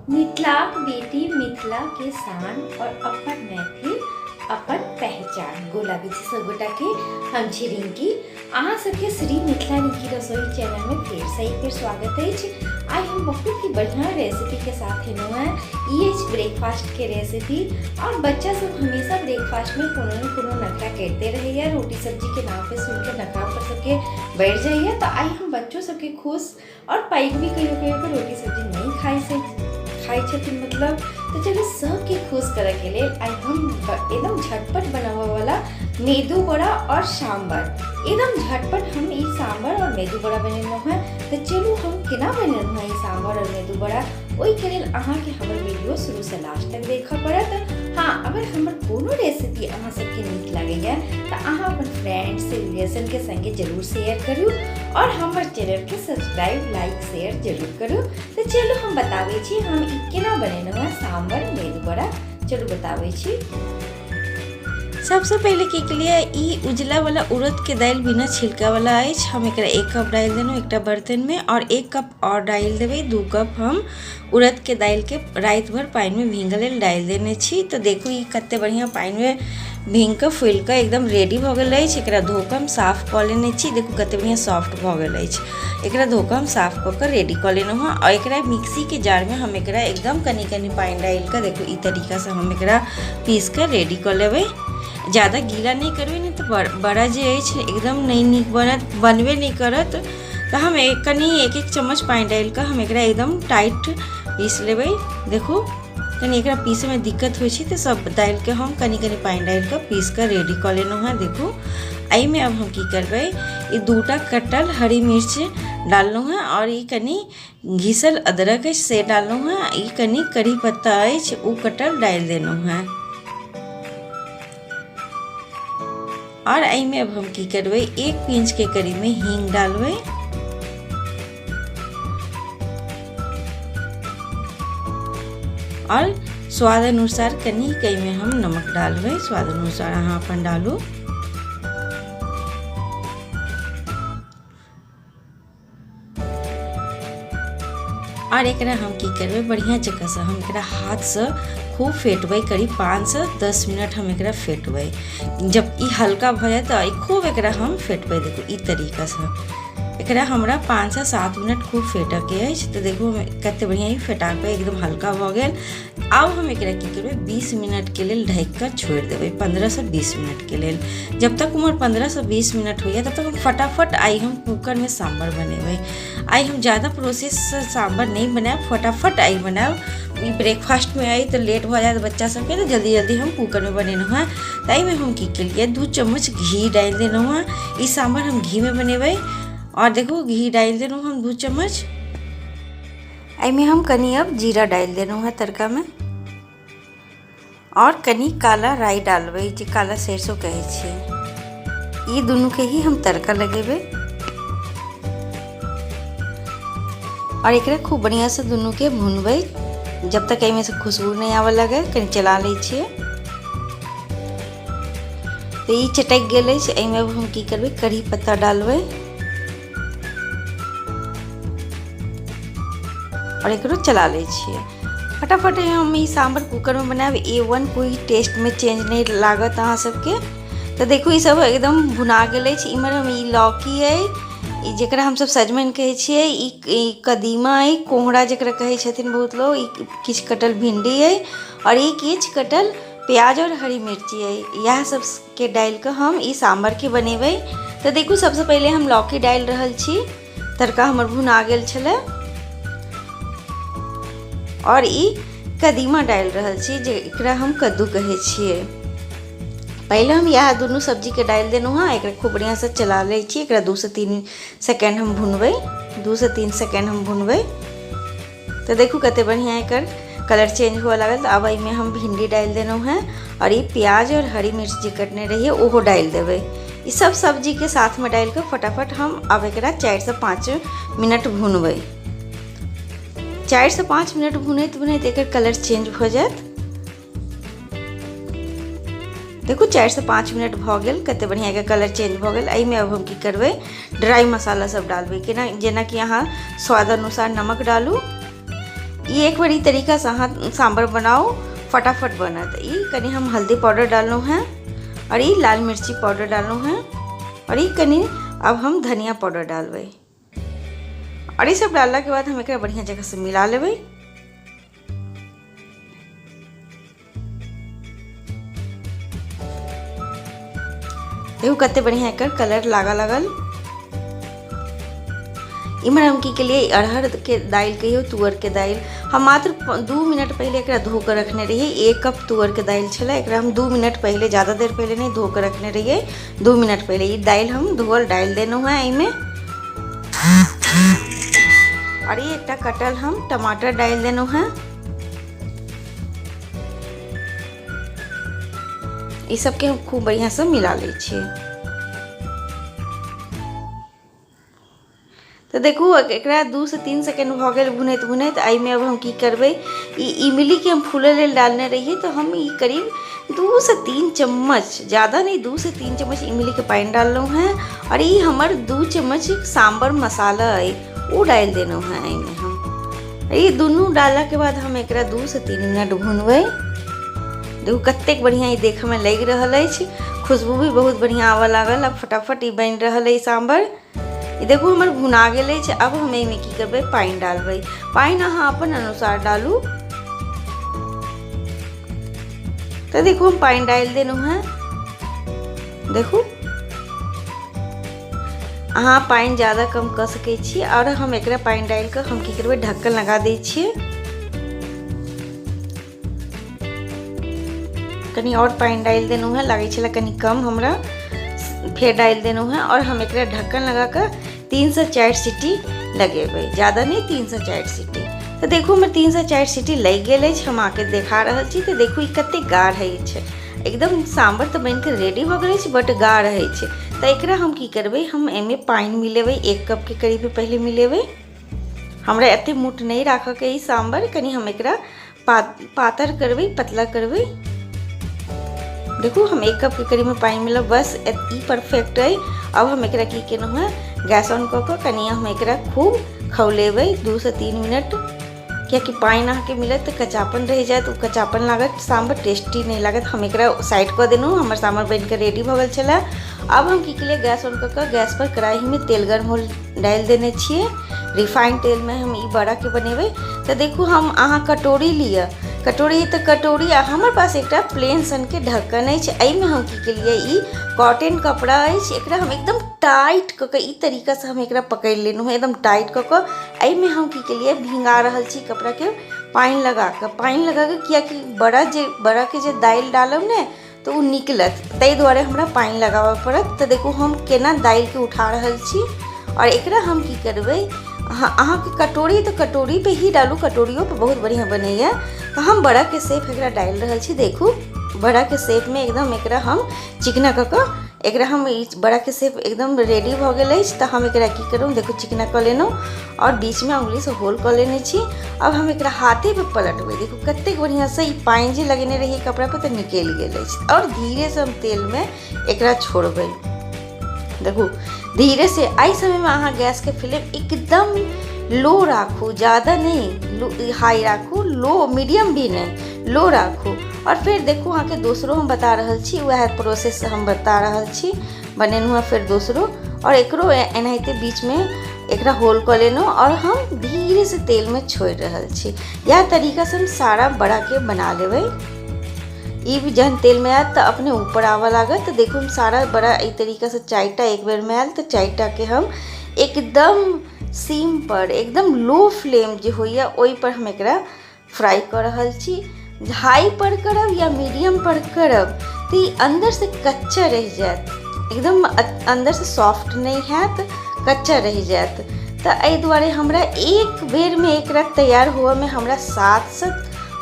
मिथिलाक बेटी मिथिला के शान और अपन मैथिल अपन पहचान। गोर लागै छी सब गोटा के, हम छी रिंकी। अहाँ सबके श्री मिथिला रिंकी रसोई चैनल में फेर से एक बेर स्वागत अछि। आइ हम बहुत ही बढ़िया रेसिपी के साथ एलहुँ हैं। ई अछि ब्रेकफास्ट के रेसिपी और बच्चा सब हमेशा ब्रेकफास्ट में कोनो ने कोनो नखरा करते रहैया, रोटी सब्जी के नाम पे सुन के नखरा पर सबके बढ़ि जाइए। तो आइ हम बच्चो सबके खुश और पैघ भी कहियो कहियो के रोटी सब्जी नहीं खाइ से खाइ छथिन मतलब। तो चलो सबके खुश करे के लेल आइ हम एकदम झटपट बनावे वाला मेदू बड़ा और सांबर, एकदम झटपट हम ई सांबर और मेदू बड़ा बनेलहुँ हैं। तो चलू हम केना बनेलहुँ हैं ई सांबर और मेदू बड़ा, ओहिके लेल अहाँके हमर वीडियो शुरू से लास्ट तक देखऽ पड़त। हाँ, अगर हमर कोनो रेसिपी अहाँ सबके नीक लगैए तऽ अहाँ अपन फ्रेंड्स रिलेशन के संगे जरूर शेयर करू और हमर चैनल के सब्सक्राइब लाइक शेयर जरूर करू। तो चलू हम बताबै छी हम ई केना बनेलहुँ हैं सांबर मेदू बड़ा, चलू बताबै छी। सबसे पहले की केलिए ई उजला वाला उड़द के दालि बिना छिलका वाला अछि, हम एकरा 1 कप डालि देलहुँ एकटा बर्तन में और 1 कप और डालि देबै। 2 कप हम उड़द के दालि के राति भरि पानि में भींगऽ लेल डालि देने छी। तो देखू ई कते बढ़िआँ पानि में भींग कऽ फुलि कऽ एकदम रेडी भऽ गेल अछि। एकरा धो कऽ हम साफ कऽ लेने छी, देखू कते बढ़िआँ सॉफ्ट भऽ गेल अछि। एकरा धो कऽ हम साफ कऽ कऽ रेडी कऽ लेलहुँ हँ और एकरा मिक्सीके जारमे हम एकरा एकदम कनि कनि पानि डालि कऽ देखू ई तरीकासँ हम एकरा पीस कऽ रेडी कऽ लेबै। ज्यादा गीला नहि करबै, नहि तऽ बड़ा जे अछि एकदम नहि नीक बनत, बनबे नहि करत। तऽ हम कनि एक एक चम्मच पानि डालि कऽ हम एकरा एकदम टाइट पीस लेबै। देखू कनि एकरा पीसैमे दिक्कत होइ छै तऽ सब दालिके हम कनि कनि पानि डालि कऽ पीस कऽ रेडी कऽ लेलहुँ हँ। देखू एहिमे आब हम की करबै, ई 2टा कटल हरी मिर्च डाललहुँ हँ और ई कनि घिसल अदरक अछि से डाललहुँ हँ, ई कनि करी पत्ता अछि ओ कटल डालि देलहुँ हँ। और एहिमे अब हम की करबै, 1 पिंच के करीबमे हींग डालबै और स्वाद अनुसार कनि एहिमे हम नमक डालबै, स्वाद अनुसार अहाँ अपन डालू। और एकरा हम की करबै, बढ़िआँ जकाँसँ हम एकरा हाथसँ खूब फेटबै, करीब 5 से 10 मिनट हम एकरा फेटबै। जब ई हल्का भऽ जायत तऽ खूब एकरा हम फेटबै। देखू ई तरीकासँ एकरा हमरा 5 से 7 मिनट खूब फेटऽके अछि। तऽ देखू कते बढ़िआँ ई फेटा कऽ एकदम हल्का भऽ गेल। आब हम एकरा की करबै, 20 मिनटके लेल ढकि कऽ छोड़ि देबै, 15 से 20 मिनटके लेल। जब तक उमहर 15 से 20 मिनट होइए तब तक हम फटाफट आइ हम कूकरमे साम्बर बनेबै। आइ हम ज्यादा प्रोसेससँ साम्बर नहि बनायब, फटाफट आइ बनायब। ई ब्रेकफास्टमे अइ तऽ लेट भऽ जायत बच्चा सबके, तऽ जल्दी जल्दी हम कूकरमे बनेलहुँ हँ। तऽ एहिमे हम की केलियै, 2 चम्मच घी डालि देलहुँ हँ। ई साम्बर हम घीमे बनेबै और देखू घी डालि देलहुँ हम 2 चम्मच। एहिमे हम कनि अब जीरा डालि देलहुँ हँ तड़कामे और कनि काला राई डालबै, जे काला सरसों कहै छियै। ई दुनूके ही हम तड़का लगेबै और एकरा खूब बढ़िआँसँ दुनूके भुनबै जब तक एहिमे से खुशबू नहि आबऽ लगै। कनि चला लै छियै तऽ ई चटकि गेल अछि। एहिमे अब हम की करबै, कढ़ी पत्ता डालबै और एकरो चला लै छियै फटाफट। हम ई साम्बर कूकरमे बनायब, ए1 कोइ टेस्टमे चेंज नहि लागत अहाँ सबके। तऽ देखू ई सब एकदम भुना गेल अछि। इम्हर हम ई लौकी अइ, ई जकरा हमसब सजमनि कहै छियै, ई कदीमा अइ, कोहरा जकरा कहै छथिन बहुत लोग, ई किछु कटल भिंडी अइ और ई किछु कटल प्याज और हरी मिर्ची अइ। इएह सबके डालि कऽ हम ई साम्बरके बनेबै। तऽ देखू सबसँ पहिले हम लौकी डालि रहल छी, तड़का हमर भुना गेल छलै, और ई कदीमा डालि रहल छी जेकरा हम कद्दू कहै छियै। पहिले हम इएह दुनू सब्जीके डालि देलहुँ हँ। एकरा खूब बढ़िआँसँ चला लै छी। एकरा 2 से 3 सेकेंड हम भुनबै, 2 से 3 सेकेंड हम भुनबै। तऽ देखू कते बढ़िआँ एकर कलर चेंज हुअ लागल। तऽ आब एहिमे हम भिंडी डालि देलहुँ हँ और ई प्याज और हरी मिर्च जे कटने रहियै ओहो डालि देबै। ई सब सब्जीके साथमे डालि कऽ फटाफट हम आब एकरा 4 से 5 मिनट भुनबै। 4 से 5 मिनट भुनैत भुनैत एकर कलर चेंज भऽ जायत। देखू 4 से 5 मिनट भऽ गेल, कते बढ़िआँ एकर कलर चेंज भऽ गेल। एहिमे आब हम की करबै, ड्राई मसाला सब डालबै, केना जेनाकि अहाँ स्वाद अनुसार नमक डालू, ई एक बार ई तरीकासँ अहाँ सांभर बनाउ, फटाफट बनत। ई कनि हम हल्दी पाउडर डाललहुँ हेँ आओर ई लाल मिर्ची पाउडर डाललहुँ हेँ आओर ई कनि आब हम धनिया पाउडर डालबै। आओर ई सब डाललाके बाद हम एकरा बढ़िआँ जकाँसँ मिला लेबै। देखू कते बढ़िआँ एकर कलर लागऽ लागल। इम्हर हम की केलियै, अरहर के दालि कहियौ तुअर के दालि, हम मात्र 2 मिनट पहिले एकरा धो कऽ रखने रहियै। 1 कप तुअर के दालि छलै, एकरा हम 2 मिनट पहिले, ज़्यादा देर पहिले नहि धो कऽ रखने रहियै, 2 मिनट पहिले ई दालि हम धोअल डालि देलहुँ हेँ एहिमे। आओर ई एकटा कटल हम टमाटर डालि देलहुँ हेँ। ई सबके हम खूब बढ़िआँसँ मिला लै छियै। तऽ देखू एकरा 2 से 3 सेकेंड भऽ गेल भुनैत भुनैत। एहिमे अब हम की करबै, ई इमलीके हम फूलै लेल डालने रहियै, तऽ हम ई करीब 2 से 3 चम्मच, ज़्यादा नहीं, 2 से 3 चम्मच इमलीके पानि डाललहुँ हेँ। आओर ई हमर 2 चम्मच सांबर मसाला अइ ओ डालि देलहुँ हेँ एहिमे हम। ई दुनू डाललाके बाद हम एकरा 2 से 3 मिनट भुनबै। देखू कतेक बढ़िआँ ई देखऽमे लागि रहल अछि, खुशबू भी बहुत बढ़िआँ आबऽ लागल। आब फटाफट ई बनि रहल अइ सांबर। ई देखू हमर भुना गेल अछि। अब हम एहिमे की करबै, पानि डालबै। पानि अहाँ अपन अनुसार डालू। तऽ देखू हम पानि डालि देलहुँ हेँ। देखू अहाँ पानि ज़्यादा कम कऽ सकै छी। आओर हम एकरा पानि डालि कऽ हम की करबै, ढक्कन लगा दै छियै। कनि आओर पानि डालि देलहुँ हेँ, लागै छलै कनि कम हमरा, फेर डालि देलहुँ हेँ। आओर हम एकरा ढक्कन लगा कऽ 3 से 4 सीटी लगेबै, ज़्यादा नहि, 3 से 4 सीटी। तऽ देखू हमर 3 से 4 सीटी लागि गेल अछि, हम अहाँके देखा रहल छी। तऽ देखू ई कतेक गाढ़ अछि, एकदम सांभर तऽ बनिके रेडी भऽ गेल अछि, बट गाढ़ अछि। तऽ एकरा हम की करबै, हम एहिमे पानि मिलेबै, 1 कपके करीब पहिले मिलेबै। हमरा एते मोट नहि राखऽके ई सांभर, कनि हम एकरा पातर करबै, पतला करबै। देखू हम 1 कपके करीबमे पानि मिलब, बस ई परफेक्ट अइ। अब हम एकरा की केलहुँ हेँ, गैस ऑन कऽ कऽ कनि हम एकरा खूब खौलेबै 2 से 3 मिनट, कियाकि पानि अहाँके मिलत तऽ कच्चापन रहि जायत, ओ कच्चापन लागत, सांभर टेस्टी नहि लागत। हम एकरा साइड कऽ देलहुँ, हमर सांभर बनिके रेडी भऽ गेल छलै। आब हम की केलियै, गैस ऑन कऽ कऽ गैस पर कढ़ाईमे तेल गर्म हो डालि देने छियै। रिफाइंड तेलमे हम ई बड़ाके बनेबै। तऽ देखू हम अहाँ कटोरी लिअ, कटोरी तऽ कटोरी, आ हमर पास एकटा प्लेन सनके ढक्कन अछि। एहिमे हम की केलियै, ई कॉटन कपड़ा अछि, एकरा हम एकदम टाइट कऽ कऽ ई तरीकासँ हम एकरा पकड़ि लेलहुँ हेँ, एकदम टाइट कऽ कऽ। एहिमे हम की केलियै, भिंगा रहल छी कपड़ाके पानि लगा कऽ, पानि लगा कऽ, कियाकि बड़ाके जे दालि डालब ने तऽ ओ निकलत, ताहि दुआरे हमरा पानि लगाबऽ पड़त। तऽ देखू हम केना दालिके उठा रहल छी। आओर एकरा हम की करबै, अहाँके कटोरी तऽ कटोरी पे ही डालू, कटोरियो पे बहुत बढ़िआँ बनैया। तऽ हम बड़ाके शेप एकरा डालि रहल छी। देखू बड़ाके शेपमे एकदम एकरा हम चिकना कऽ कऽ एकरा हम ई बड़ाके शेप एकदम रेडी भऽ गेल अछि। तऽ हम एकरा की करू, देखू चिकना कऽ लेलहुँ आओर बीचमे अङ्गुलीसँ होल कऽ लेने छी। अब हम एकरा हाथे पे पलटबै। देखू कतेक बढ़िआँसँ ई पानि जे लगेने रहियै कपड़ा पे तऽ निकलि गेल अछि। आओर धीरेसँ हम तेलमे एकरा छोड़बै। देखू धीरे से। एहि समयमे अहाँ गैसके फ्लेम एकदम लो राखू, ज़्यादा नहीं हाई राखू, लो मीडियम भी नहीं, लो राखू। और फिर देखू अहाँके दोसरो हम बता रहल छी, वएह प्रोसेस हम बता रहल छी बनेलहुँ हँ फेर दोसरो। और एकरो एनाहिते बीचमे एकरा होल कऽ लेलहुँ और हम धीरे से तेलमे छोड़ि रहल छी। इएह तरीकासँ हम सारा बड़ाके बना लेबै। ई भी जहन तेलमे आयत तऽ अपने ऊपर आबऽ लागत। तऽ देखू हम सारा बड़ा एहि तरीकासँ 4टा एक बेरमे आयल, तऽ 4टाके हम एकदम सीम पर, एकदम लो फ्लेम जे होइए ओहि पर हम एकरा फ्राई कऽ रहल छी। हाई पर करब या मीडियम पर करब तऽ ई अन्दरसँ कच्चा रहि जायत, एकदम अन्दरसँ सॉफ्ट नहि हैत, कच्चा रहि जायत। तऽ एहि दुआरे हमरा एक बेरमे एकरा तैयार हुअमे हमरा 7 से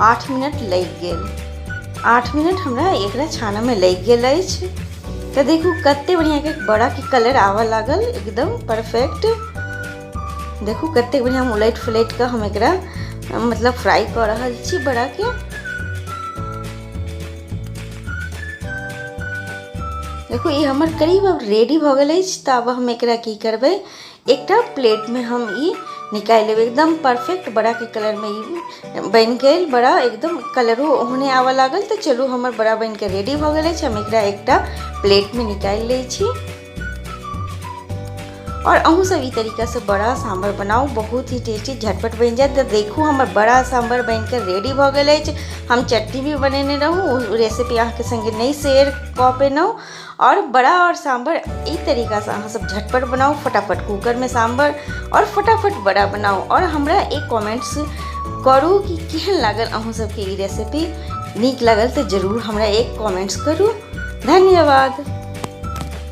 8 मिनट लागि गेल। 8 मिनट हमरा एकरा छानऽमे लागि गेल अछि। तऽ देखू कते बढ़िआँके बड़ाके कलर आबऽ लागल, एकदम परफेक्ट। देखू कतेक बढ़िआँ हम उलटि फुलटि कऽ हम एकरा मतलब फ्राई कऽ रहल छी बड़ाके। देखू ई हमर करीब अब रेडी भऽ गेल अछि। तऽ आब हम एकरा की करबै, एकटा प्लेटमे हम ई निकालि लेबै। एकदम परफेक्ट बड़ाके कलरमे ई बनि गेल बड़ा, एकदम कलरो ओहने आबऽ लागल। तऽ चलू हमर बड़ा बनिके रेडी भऽ गेल अछि। हम एकरा एकटा प्लेटमे निकालि लै छी। आओर अहूँ सब ई तरीकासँ बड़ा साम्भर बनाउ, बहुत ही टेस्टी, झटपट बनि जायत। तऽ देखू हमर बड़ा साम्भर बनिके रेडी भऽ गेल अछि। हम चटनी भी बनेने रहूँ, ओ रेसिपी अहाँके सङ्गे नहि शेयर कऽ पेलहुँ। आओर बड़ा आओर साम्भर ई तरीकासँ अहाँ सब झटपट बनाउ, फटाफट कूकरमे साम्भर आओर फटाफट बड़ा बनाउ। आओर हमरा एक कमेंट्स करू कि केहन लागल अहूँ सबके ई रेसिपी। नीक लागल तऽ जरूर हमरा एक कमेंट्स करू। धन्यवाद।